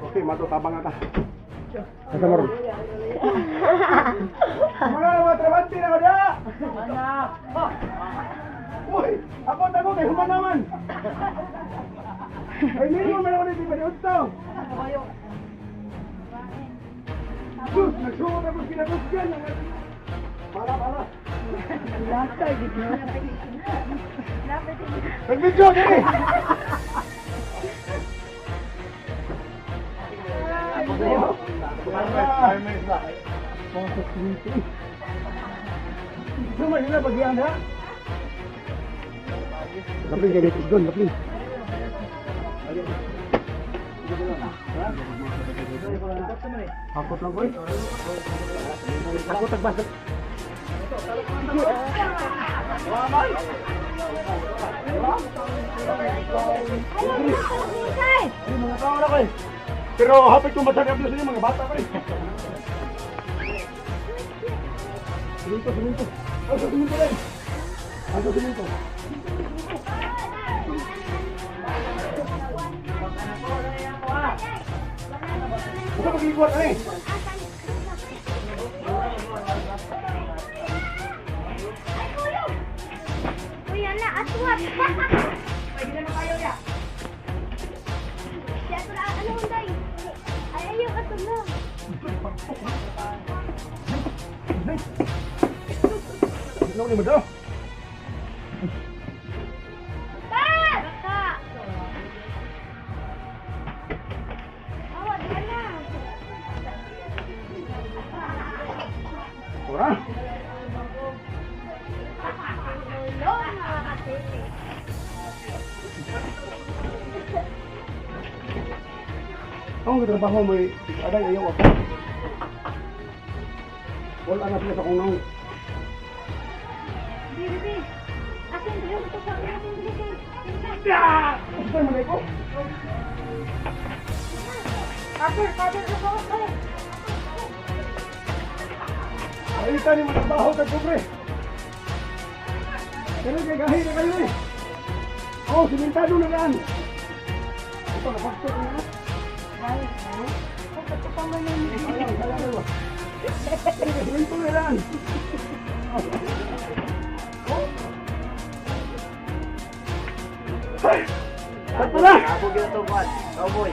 Okay, mato tabang na ta. Asa mo ron? Mga trabante na ko da! Uy, ako tago kay human naman. Ay, minimum man ako dito, pwede utang. Sus, nagsuot ako kinagusgan. Para, para. Lasa, gid no. Nag-video, dili! Sama nila bagian ha? Lapin kay Getis doon, lapin. Hakot lang boy. Ako tagbasa. Ay, Ay, mga tao na ko eh. Pero hapit kong masagap na sila mga bata pa eh. Siminto, siminto. Ay, sa siminto rin. Ay, sa siminto. Huwag ka mag-iikwat eh. Kuya na, aswat. Pwede na kayo ya. Siya to na, ano hunday? Ay, ayaw, ato na. Ano ni Mado? Pa! Baka. Awa, di na. Ora. Lolo, nakakatili. Ang trabaho mo eh, aday ayaw ako. Wala na sila sa kong naong. Bibi, asan ba yung ito sa akin? Ah! Gusto mo na ko? Cover, cover, cover, cover. Ay, ni mo trabaho ka pobre. Pero kay gahi na kayo eh. Oh, simentado na daan. Ito na pakto na. Ay, ay. Ito pa man yung Sayang, sayang ba? Simento na daan. Ay! Sakto na! Ako ginatubuan. Cowboy.